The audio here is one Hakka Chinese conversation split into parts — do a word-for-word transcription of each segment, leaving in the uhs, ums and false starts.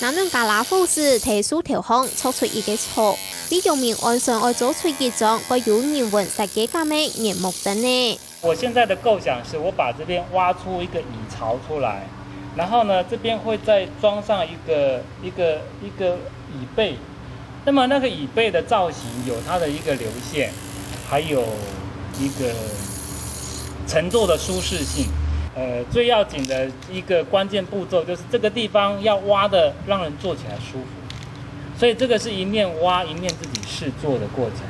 拿等加拉火時，在樹頭項鑿出一個槽，為用面安全愛做出一張蓋有人文設計感个原木凳仔。我現在的構想是我把這邊挖出一個椅槽出來，然後呢，這邊會再裝上一個一個一個椅背。那麼那個椅背的造型有它的一個流線，還有一個乘坐的舒適性。呃，最要緊的一個關鍵步驟就是這個地方要挖的讓人坐起來舒服，所以這個是一面挖一面自己試坐的過程。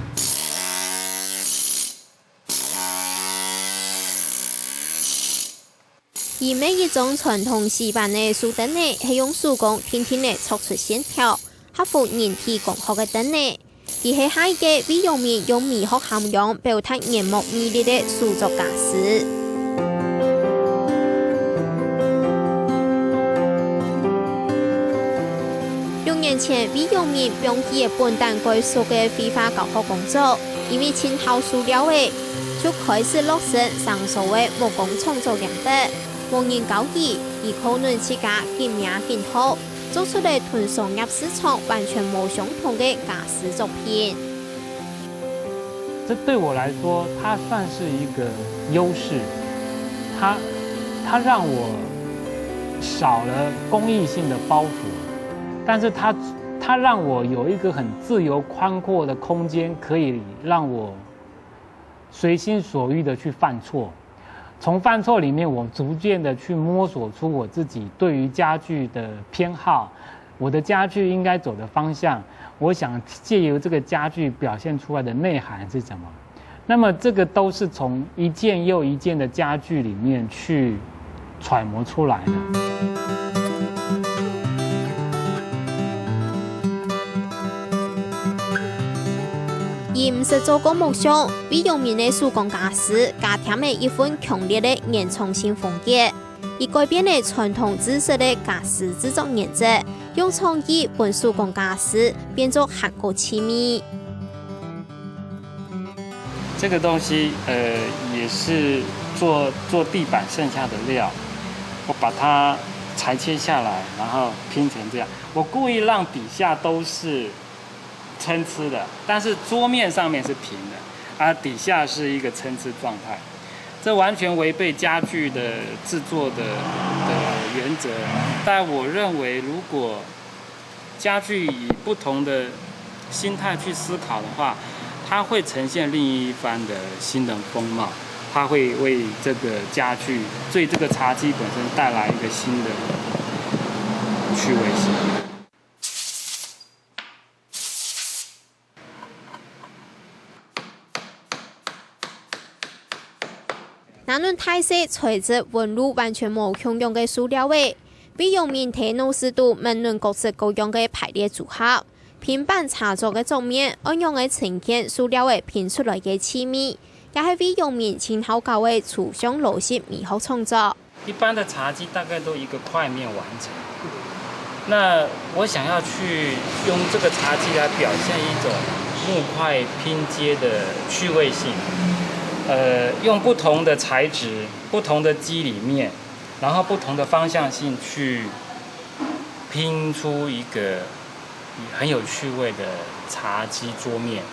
佢乜一張傳統死板个樹凳仔，係用手工定定仔鑿出線條，合乎人體工學个凳仔。佢係下一個為用面用美學涵養表達原木魅力个手作家私。六年前，為用面放棄个本旦蓋熟个繪畫教學工作，因為盡好樹料仔，就開始落實生疏个木工創作領域。無人教佢，佢靠等自家緊摸緊學，做出了同商業市場完全無相同个家私作品。這對我來說，它算是一個優勢，它它讓我少了工藝性的包袱，但是它它讓我有一個很自由寬闊的空間，可以讓我隨心所欲的去犯錯。從犯錯裡面，我逐漸的去摸索出我自己對於家具的偏好，我的家具應該走的方向，我想藉由這個家具表現出來的內涵是什麼。那麼這個都是從一件又一件的家具裡面去揣摩出來的。佢毋識做過木匠，為用面个手工家私加添了一份強烈个原創性風格。佢改變了傳統製式个家私製作原則，用創意分手工家私變做還過趣味。這個東西呃也是做做地板剩下的料，我把它裁切下來，然後拼成這樣。我故意讓底下都是參差的，但是桌面上面是平的，啊底下是一個參差狀態。這完全違背家具的製作的的原則。但我認為，如果家具以不同的心態去思考的話，它會呈現另一番的新的風貌，它會為這個家具，對這個茶几本身帶來一個新的趣味性。拿等大細材質紋路完全無共樣个塑料仔，為用面體腦屎肚愐等各式各樣个排列組合。平板茶桌个桌面愛仰仔呈現塑料仔拼出來个趣味，也係為用面盡好搞个抽象邏輯美學創作。 一般的茶几大概都一個塊面完成。那我想要去用這個茶几來表現一種木塊拼接的趣味性，呃，用不同的材質、不同的肌理面，然後不同的方向性去拼出一個很有趣味的茶几桌面。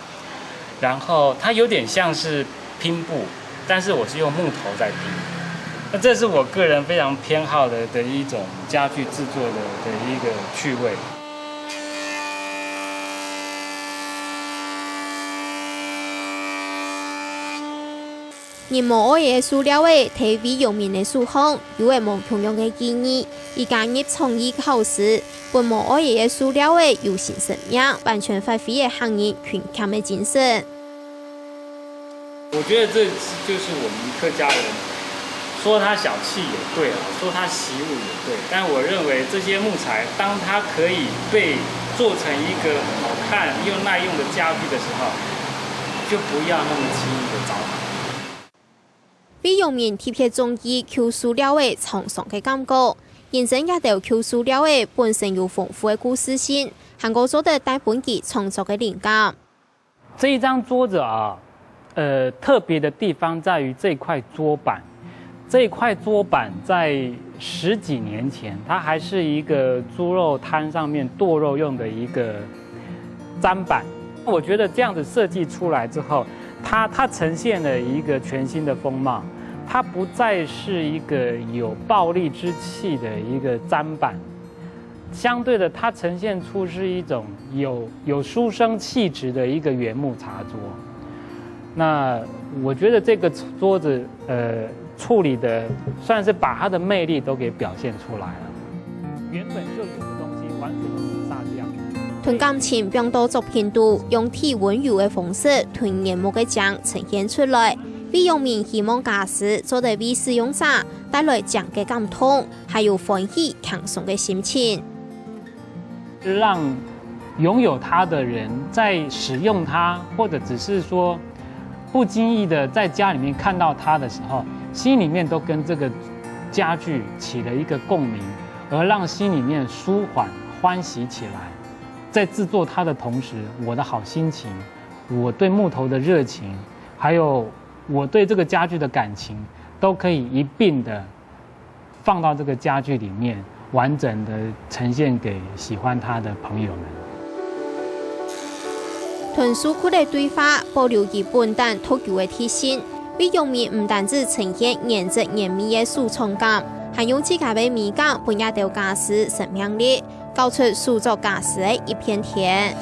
然後它有點像是拼布，但是我是用木頭在拼。那這是我個人非常偏好的的一種家具製作的的一個趣味。人無愛个塑料仔，在為用面个手項，有了無共樣个意義。佢加入創意巧思，分無愛个塑料仔有新生命，完全發揮了客人勤儉个精神。 我覺得這就是我們客家人，說他小氣也對啊，說他惜物也對。但我認為這些木材，當它可以被做成一個好看又耐用的家具的時候，就不要那麼輕易的糟蹋。為用面特別中意舊塑料仔滄桑个感覺，因為這兜舊塑料仔本身有豐富个故事性，還過做得帶分佢創作个靈感。 這一張桌子啊，呃，特別的地方在於這塊桌板，这一块桌板在十几年前，它还是一个猪肉摊上面剁肉用的一个砧板。我觉得这样子设计出来之后，它它呈现了一个全新的风貌，它不再是一个有暴力之气的一个砧板，相对的，它呈现出是一种有有书生气质的一个原木茶桌。那我觉得这个桌子，呃，处理的算是把它的魅力都给表现出来了。原本就有的东西完全都抹煞掉。同感情放到作品肚，用體溫油个方式同原木个靚呈現出來。魏永明希望家私做得為使用者帶來靚个感動，還有歡喜輕鬆个心情。让拥有它的人在使用它，或者只是说不经意的在家里面看到它的时候，心里面都跟这个家具起了一个共鸣，而让心里面舒缓、欢喜起来。在制作它的同时，我的好心情，我对木头的热情，还有我对这个家具的感情，都可以一并的放到这个家具里面，完整的呈现给喜欢它的朋友们。同書窟个對話保留佢本旦獨有个特性，魏永明毋單止呈現原汁原味个收藏感，還用自家个美感分這兜家私生命力，搞出手作家私个一片天。